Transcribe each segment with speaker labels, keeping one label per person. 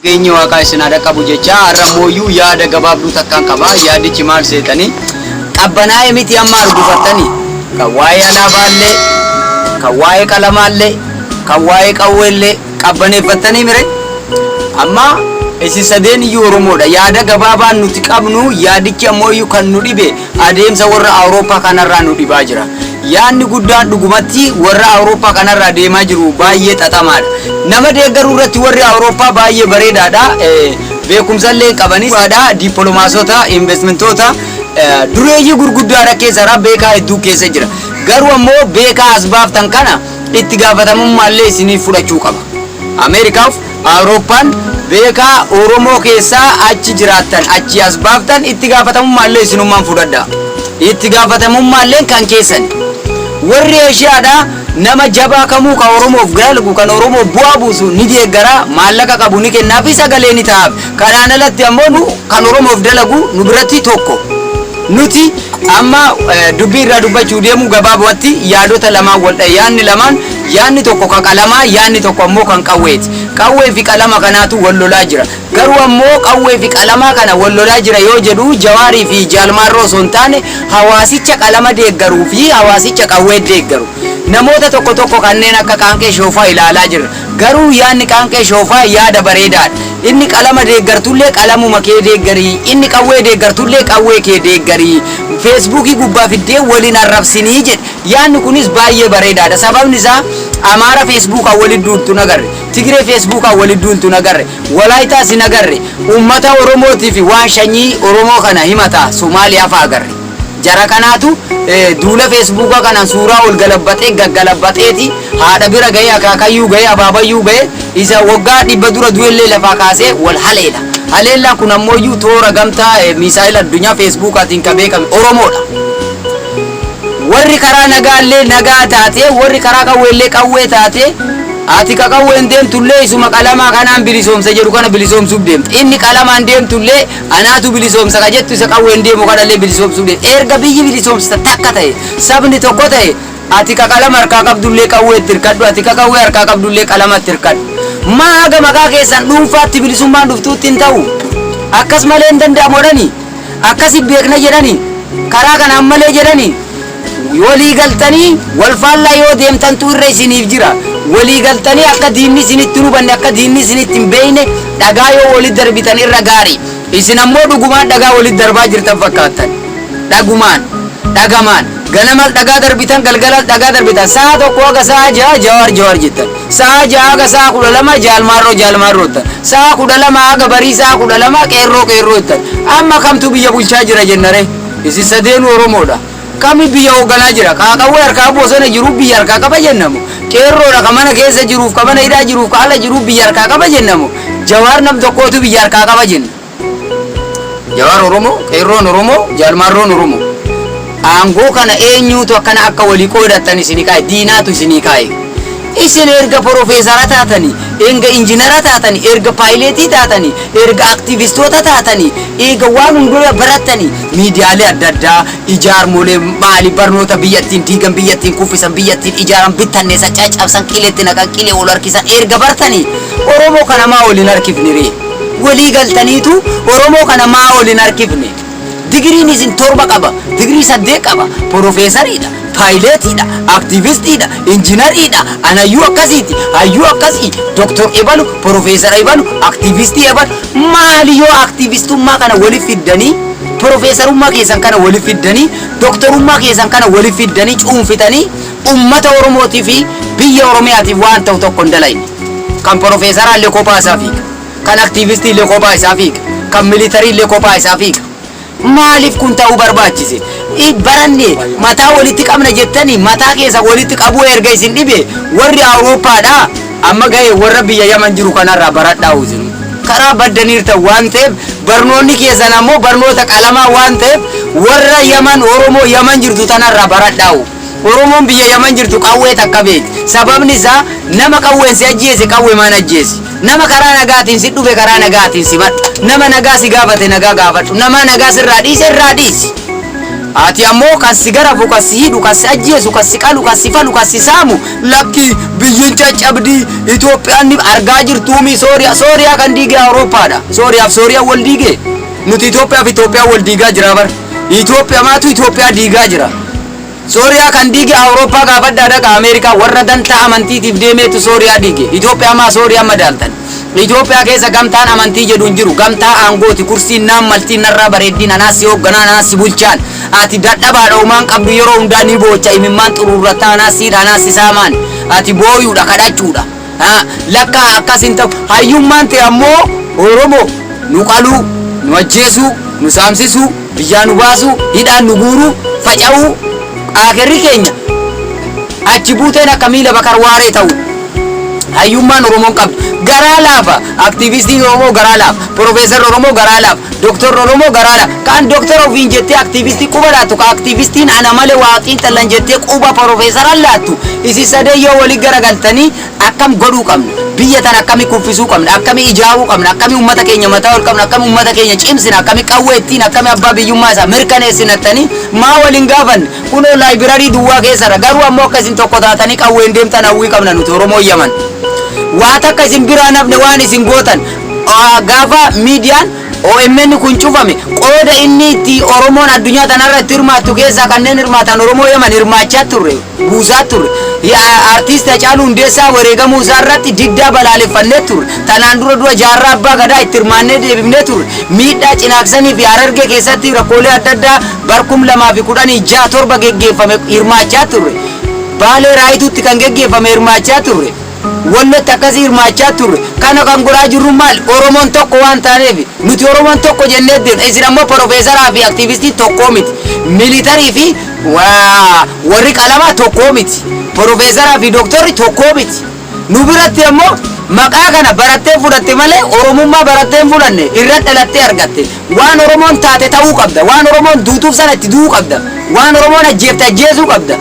Speaker 1: Nageenyi Waaqaa isin haa dhaqqabu jechaa har'a mooyyuu yaada gabaabduu takkaan qaba. Yaadichi maal seetanii? Qabbanaa'ee miti amma argufattanii. Kan waa'ee alaabaallee, kan waa'ee qalamaallee, kan waa'ee qawweellee qabbaneeffattanii mire? Amma isin sadeen iyyuu Oromoodha. Yaada gabaabaan nuti qabnu, yaadichi ammoo iyyuu kan nu dhibe adeemsa warra Awurooppaa kanarraa nu dhibaa jira. Yaadni guddaan dhugumatti warra Awurooppaa kanarraa deemaa jiru baay'ee xaxamaadha. Nama deeggaruu irratti warri Awurooppaa baay'ee bareedaadha. Beekumsallee qabanis dippiloomaasota, investimentoota, dureeyyii gurguddaadha keessa beekaa hedduu keessa jira. Garuu ammoo beekaa as baaftan kana itti gaafatamummaallee isiniif fudhachuu qaba. Ameerikaaf Awurooppaan beekaa Oromoo keessaa achi jiraattan achi as baaftan itti gaafatamummaallee isinummaan fudhadha. Itti gaafatamummaallee kan keessan. Warri Eeshiyaadha nama jabaa kamuu kan Oromoof dalagu, kan Oromoof bu'aa buusu ni deeggara, maallaqa qabu ni kennaa fi sagalee ni ta'aaf. Kanaan alatti ammoo nu kan Oromoof dalagu nu biratti tokko. Nuti amma dubbii irraa dubbachuu deemu gabaabumatti yaadota lamaan wal dhahe. Yaadni lamaan, yaadni tokko kan qalamaa, yaadni tokko ammoo kan qawweeti. Qawwee fi qalama kanaatu wal lolaa jira. Garuu ammoo qawwee fi qalamaa kana wal lolaa jira yoo jedhu Jawaarii fi Jaalmaarroo osoo hin taane hawaasicha qalama deeggaruu fi hawaasicha qawwee deeggaru. Namoota tokko tokko kanneen akka Qaanqee Shoofaa ilaalaa jirra. Garuu yaadni Qaanqee Shoofaa yaada bareedaadha. Inni qalama deeggartullee qalamuma kee deeggarii, inni qawwee deeggartullee qawwee kee deeggarii, Feesbuukii gubbaa fiddee waliin arrabsinii jedhe. Yaadni kunis baay'ee bareedaadha. Sababni isaa Amaara Feesbuukaan walitti duultu nagarre, Tigree Feesbuukaan walitti duultu nagarre, Walaayitaas hin agarre, uummata Oromootii fi waan shanyii Oromoo kana himata Somaaliyaa fa'a agarre. Jara kanaatu duula Feesbuukaa kanaan suuraa ol galabbaxee gaggalabbaxeeti haadha bira ga'ee, akaakayyuu ga'ee, abaabayyuu ga'ee, isa waggaa 100 dura du'ellee lafaa kaasee wal haleela. Haleellaan kun ammoo iyyuu toora gamtaa miisaayila addunyaa Feesbuukaatiin kan beekame Oromoodha. Warri karaa nagaallee nagaa taatee, warri karaa qawweellee qawwee taatee, ati ka qawween deemtullee isuma qalamaa kanaan bilisoomsa jedhu kana bilisoomsuuf deemta. Inni qalamaan deemtullee anaatu bilisoomsa ka jettu isa qawween deemu kanallee bilisoomsuuf deemta. Erga biyyi bilisoomsa takka ta'e, sabni tokko ta'e, ati ka qalama harkaa qabdullee qawweetti hirkadhu, ati ka qawwee harkaa qabdullee qalamatti hirkadhu. Maa haga maqaa keessan dhuunfaatti bilisummaan dhuftuutti hin ta'u. Akkas malee hin danda'amu jedhanii, akkasi beekna jedhanii, karaa kanaan malee jedhanii, walii galtanii wal faallaa yoo deemtantu irra isiniif jira. Walii galtanii akka diinni isinitti hin hubanne, akka diinni isinitti hin beekne dhagaa yoo walitti darbitan irra gaarii. Isin ammoo dhugumaan dhagaa walitti darbaa jirtan fakkaattan. Dhagumaan, dhagamaan, ganamas dhagaa darbitan, galgalas dhagaa darbitan. Sa'a 1 haga sa'a 6 Jawaar Jawaar jettan. Sa'a 6 haga sa'a 12 Jaalmaarroo Jaalmaarroo jettan. Sa'a 12 haga barii sa'a 12 Qeerroo Qeerroo jettan. Amma kamtu biyya bulchaa jira jennare? Isin sadeenuu Oromoodha. Kami biyya hoogganaa jira? Ka qawwee harkaa bosona jiru biyya harkaa qaba jennamu. Qeerroodha ka mana keessa jiruuf, ka mana hidhaa jiruuf, ka ala jiruuf biyya harkaa qaba jennamu. Jawaar nam tokkootu biyya harkaa qaba jenna. Jawaar Oromoo, Qeerroon Oromoo, Jaalmaarroon Oromoo. Aangoo kana eenyuutu akkana akka walii qoodattan isinii kaa'e? Diinaatu isinii kaa'e. Isin erga porofeesara taatanii, erga injinara taatanii, erga paayileetii taatanii, erga aktiivistoota taatanii, eega waan hundumaa barattanii, miidiyaalee adda addaa, ijaarmolee maali, barnoota biyya ittiin diigan, biyya ittiin kuffisan, biyya ittiin ijaaran, bittanneessan, caccabsan, qileetti naqan, qilee ol harkisan erga bartanii, Oromoo kana maa ol hin harkifne ree? Walii galtaniitu Oromoo kana maa ol hin harkifne? Digiriin isin 7 qaba, digirii 8 qaba, porofeesariidha, paayileetiidha, aktiivistiidha, injinariidha, anayyuu akkasiiti, hayyuu akkasii, doktor ebalu, porofeesara ebalu, aktiivistii ebalu. Maali yoo aktiivistummaa kana walitti fiddanii, porofeesarummaa keessan kana walitti fiddanii, doktorummaa keessan kana walitti fiddanii cuunfitanii uummata Oromootii fi biyya Oromiyaatiif waan ta'u tokko hin dalayne? Kan porofeesaraa illee kophaa isaa fiiga, kan aktiivistii illee kophaa isaa fiiga, kan militarii illee kophaa isaa fiiga. Maaliif kun ta'uu barbaachise? Baranne mataa walitti qabna jettanii mataa keessa walitti qabuu erga isin dhibe, warri Awurooppaadhaa amma ga'e warra biyya Yaman jiru kanarraa baradhaa isin. Karaa baddaniirtan waan ta'eef, barnoonni keessan ammoo barnoota qalamaa waan ta'eef, warra Yaman, Oromoo Yaman jirtu tanarraa baradhaa. Oromoon biyya Yaman jirtu qawwee takka beekti. Sababni isaa nama qawween si ajjeese qawwee maan ajjeesi. Nama karaa nagaatiin si dhufe karaa nagaatiin simadhu. Nama nagaa si gaafate nagaa gaafadhu. Nama nagaa sirraa dhiise irraa dhiisi. Ati ammoo kan si garafu, kan si hidhu, kan si ajjeesu, kan si qalu, kan si falu, kan si saamu, lakki biyyin caccabdii Itoophiyaan ni argaa jirtuumi. Sooriyaa, Sooriyaa kan diige Awurooppaadha. Sooriyaaf Sooriyaa wal diige. Nuti Itoophiyaaf Itoophiyaa wal diigaa jira bar. Itoophiyaa maatu Itoophiyaa diigaa jira. Sooriyaa kan diige Awurooppaa gaafadhaa, dhaqa Ameerikaa warra dantaa amantiitiif deemeetu Sooriyaa diige. Itoophiyaa maa Sooriyaa madaaltan? Itoophiyaa keessa gamtaan amantii jedhu hin jiru. Gamtaa aangooti. Kursiin naan maltiin, narraa bareeddiin, anaas si hoogganaa, anaas si bulchaan. Ati dadhabaadha, homaan qabdu, yeroo hundaa ni boocha, imimmaan xuruurrattaa, anaas siidha, anaas si saamaan. Ati booyuudha, kadhachuudha. Lakkaa akkas hin ta'u. Hayyummaan ta'e ammoo Oromoo nu qaluu, nu ajjeesuu, nu saamsisuu, biyyaa nu baasuu, hidhaan nu guuruu, faca'uu, aakerri keenya achi buuteen akka miila Bakar Waaree ta'u. Hayyummaan Oromoon qabdu garaa laafa. Aktiivistiin Oromoo garaa laafa. Piroofeesarri Oromoo garaa laafa. Doktorri Oromoo garaa laafa. Kan doktora ofiin jettee aktiivistii quba laattu, ka aktiivistiin ana malee waa xiinxallan jettee quba piroofeesaran laattu, isin sadeen yoo walii garagaltanii akkam godhuu qabna? Biyya tana akkamii kuffisuu qabna? Akkamii ijaaruu qabna? Akkamii ummata keenya mataa ol qabna? Akkamii ummata keenya cimsina? Akkamii qawwee ittiin, akkamii abbaa biyyummaa isaa mirkaneessinattanii maa waliin gaafanne? Kunoo library duwwaa keessarra. Garuu ammoo akka isin tokko taatanii qawween deemtan hawwii qabna nuti Oromoo Yaman. Waa takka isin biraa nafne waan isin gootan. Gaafa miidiyaan OMN kun cufame, qooda inni itti Oromoon addunyaa tanarra itti hirmaattu keessaa kanneen hirmaatan Oromoo Yaman hirmaachaa turre, buusaa turre. Artiist Hacaaluu Hundeessaa wareegamuu isaa irratti diddaa balaaleffannee turre. Tanaan dura dura Jaarraa Abbaa Gadaa itti hirmaannee deebifnee turre. Miidhaa Cinaaksanii fi Harargee keessatti rakkoolee adda addaa barkum 2016 7 geggeeffame hirmaachaa turre. Baalee Raayituutti kan geggeeffame hirmaachaa turre. Wallotti akkasii hirmaachaa turre. Kana kan godhaa jirru maal? Oromoon tokko waan taaneef. Nuti Oromoon tokko jennee deemna. Isin ammoo piroofeesaraa fi aktiivistii tokkoo miti. Militarii fi warri qalamaa tokkoo miti. Piroofeesaraa fi dooktorri tokkoo miti. Nu biratti ammoo maqaa kana barattee fudhatte malee Oromummaa barattee hin fudhanne, irra dhalattee argatte. Waan Oromoon taate ta'uu qabda. Waan Oromoon duutuuf sana itti du'uu qabda. Waan Oromoon ajjeefte ajjeesuu qabda.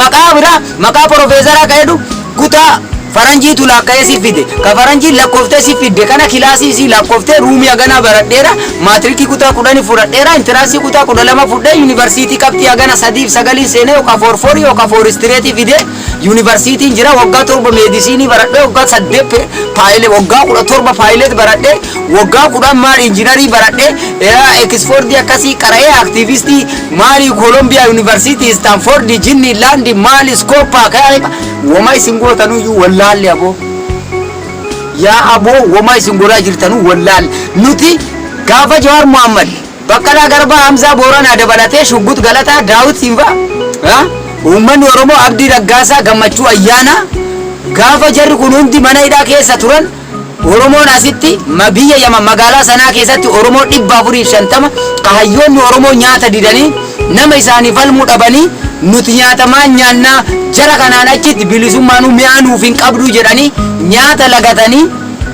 Speaker 1: Maqaa biraa, maqaa piroofeesaraa ka jedhu kutaa faranjiitu laakka'ee si fide. Ka faranjiin lakkooftee si fidde kana kilaasii isii lakkooftee ruumii haganaa baradheera, maatirikii kutaa 10 fudhadheera, entrance kutaa 12 fudhee, yuunivarsiitii qabxii hagana sadiif sagaliin seenee, yookaan four fourii yookaan four straightii fidee yuunivarsiitiin jira, waggaa 7 medicineii baradhee, waggaa 8 pilot, waggaa 17 pilot baradhee, waggaa 10 maal engineerii baradhee, Oxfordii akkasii qara'ee, aktiivistii maali, Columbia University, Stanford, Jinni Laandi, maali, Skooppaa, wama isin gootanuyyuu wallaalle. Aboo, yaa aboo, wama isin godhaa jirtanuu wallaalle. Nuti gaafa Jawaar Muhammad, Baqqalaa Garbaa, Hamzaa Booranaa dabalatee, Shuggut Galataa, Daawit Siinfaa, uummanni Oromoo, Abdii Raggaasaa, Gammachuu Ayyaanaa, gaafa jarri kun hundi mana hidhaa keessa turan, Oromoon asitti biyya Yaman magaalaa sanaa keessatti Oromoo 450 ka hayyoonni Oromoo nyaata didanii, nama isaanii falmuu dhabanii, nuti nyaata maan nyaannaa, jara kanaan achitti bilisummaanuu mi'aa nuuf hin qabduu jedhanii nyaata lagatanii,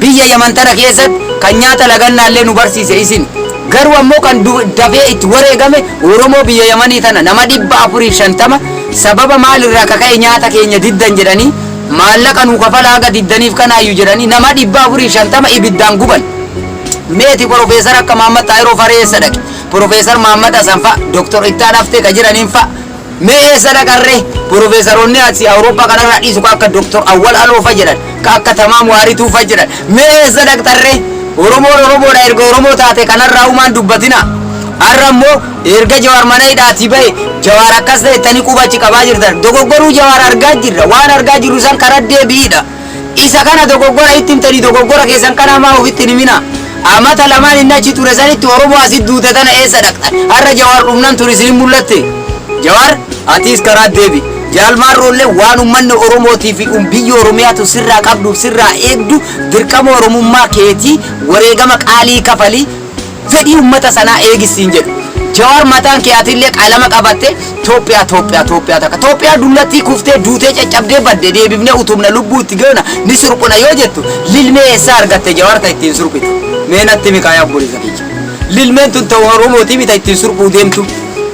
Speaker 1: biyya Yaman tana keessatti kan nyaata lagannaallee nu barsiise isin. Garuu ammoo kan dafee itti wareegame Oromoo biyya Yamanii tana nama 450. Sababa maalirraa kaka'e? Nyaata keenya diddan jedhanii, maallaqa nuu kafalaa haga diddaniif kanaayyuu jedhanii nama 450 ibiddaan guban. Meeti Profeesar akka Mahammad Xaayiroo Faree eessa dhaqe? Profeesar Mahammad Hasan fa'a, Doktor Ittaa Dhaftee ka jiraniin fa'a mee eessa dhaqarree? Profeesaroonni asii Awurooppaa kanarraa dhiisu ka akka Doktor Awwal Aloo fa jedhan, ka akka Tamaam Waarituu fa jedhan, mee eessa dhaqxarree? Oromoon Oromoodha, erga Oromoo taate kanarraa uumaan dubbatina. Har'a immoo erga Jawaar mana hidhaatii bahe, Jawaar akkas ta'e jettanii quba achi qabaa jirtan. Dogoggoruu Jawaar argaa jirra. Waan argaa jirru san karaa deebi'iidha. Isa kana dogoggora itti himtanii, dogoggora keessan kana hamaa ofitti hin himina. Amata lamaan inni achi ture sanitti Oromoo asitti duute tana eessa dhaqxan? Har'a Jawaar dhumnaan tun isin mul'atte. Jawaar, atiis karaa deebi. Jaalmaan Roollee, waan uummanni Oromootii fi biyyi Oromiyaatu sirraa qabduuf sirraa eegdu, dirqama Oromummaa keetii wareegama qaalii kafalii fedhii uummata sanaa eegisiin jedhu. Jawaar, mataan kee atillee qalama qabatte Toophiyaa, Toophiyaa, Toophiyaa takka. Toophiyaa dullattii kuftee duutee caccabdee badde deebifnee utubna, lubbuu itti goona, ni surphuna yoo jettu, lilmee eessaa argatte Jawaar ta ittiin surphitu? Mee natti miqaa, obboleessa kiyya. Lilmeen tun ta'u Oromootii mita ittiin surphuu deemtu.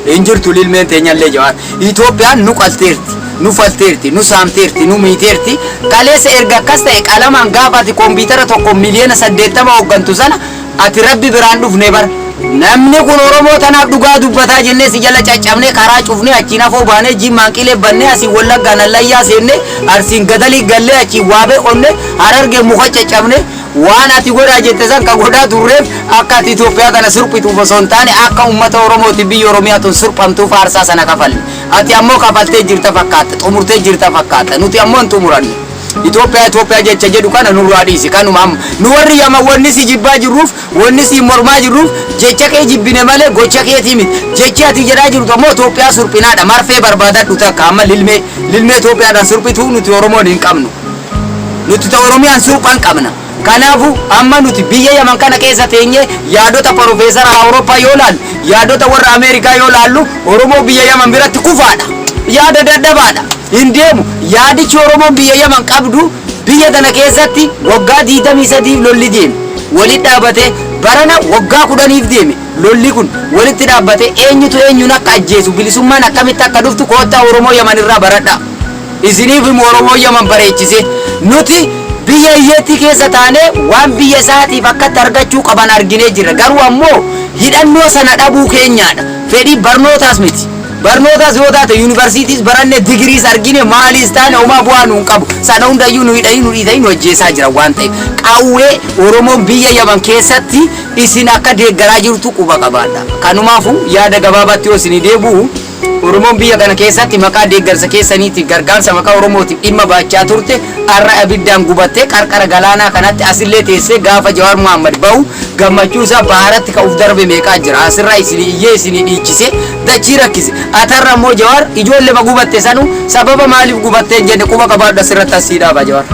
Speaker 1: Hin jirtu lilmeen teenyallee, Jawaar. Itoophiyaan nu qalteerti, nu falteerti, nu saamteerti, nu miiteerti. Kaleessa erga akkas ta'e, qalamaan gaafa ati kompiitara tokko miliyoona 80 hooggantu sana ati Rabbi biraan dhufne bar. Namni kun Oromoo tanaaf dhugaa dubbataa jennee si jala caccabnee, karaa cufnee, achiin afoo baanee, Jimmaan Qilee bannee, asii Wallaggaan Allayyaa seennee, Arsiin Gadalii gallee, achiin Waabee qonnee, Harargee muka caccabnee, waan ati godhaa jette san ka godhaa turreef akka ati Itoophiyaa tana surphituuf osoo hin taane, akka uummata Oromooti biyya Oromiyaa tun surphamtuuf aarsaa sana kafalle. Ati ammoo kafaltee jirta fakkaatta, xumurtee jirta fakkaata. Nuti ammoo hin xumuranne. Itoophiyaa Itoophiyaa jecha jedhu kana nurraa dhiisi. Kanuma amma nu warri Yaman wanni si jibbaa jirruuf, wanni si mormaa jirruuf, jecha kee jibbine malee gocha keetii miti. Jechi ati jedhaa jirtu ammoo Itoophiyaa surphinaadha. Marfee barbaadadhu takka amma lilmee lilmee Itoophiyaadhaan surphituu nuti Oromoon hin qabnu. Nuti ta Oromiyaan surphan qabna. Kanaafuu amma nuti biyya Yaman kana keessa teenyee yaadota Profeesara Awurooppaa yoo laallu, yaadota warra Ameerikaa yoo laallu, Oromoo biyya Yaman biratti kufaadha. Yaada dadhabaadha. Hin deemu. Yaadichi Oromoon biyya Yaman qabdu, biyya tana keessatti waggaa 23f lolli deeme. Walitti dhaabatee barana waggaa 10f deeme. Lolli kun walitti dhaabbatee eenyutu eenyuun akka ajjeesu, bilisummaan akkamitti akka dhuftu koottaa Oromoo Yaman irraa baradhaa. Isiniif himu, Oromoo Yaman bareechise. Nuti biyya hiyyeettii keessa taanee waan biyya isaatiif akkatti argachuu qaban arginee jirra. Garuu ammoo hidhannoo sana dhabuu keenyaadha. Fedhii barnootaas miti. Barnootaas yoo taate, yuunivarsiitiis baranne, digiriis argine, maaliis taane, homaa bu'aa nuun qabu. Sana hundayyuu nu hidhanii, nu dhiitanii, nu ajjeesaa jiran waan ta'eef. Qawwee Oromoon biyya Yaman keessatti isin akka deeggaraa jirtu quba qabaadha. Kanumaafuu yaada gabaabaatti yoo isinii deebi'u, Oromoon biyya kana keessatti maqaa deeggarsa keessaniitiif gargaarsa maqaa Oromootiif dhimma baachaa turte har'a abiddaan gubattee qarqara galaanaa kanatti asillee teessee gaafa Jawaar Muhammad bahu gammachuu isaa baharatti ka'uuf darbe meeqaa jira. Asirraa isinii iyyee, isinii dhiichisee dachii rakkise. Atarra immoo Jawaar ijoollema gubatte sanu sababa maaliif gubattee hin jenne, quba qabaadhu. Asirratti asii dhaaba Jawaar.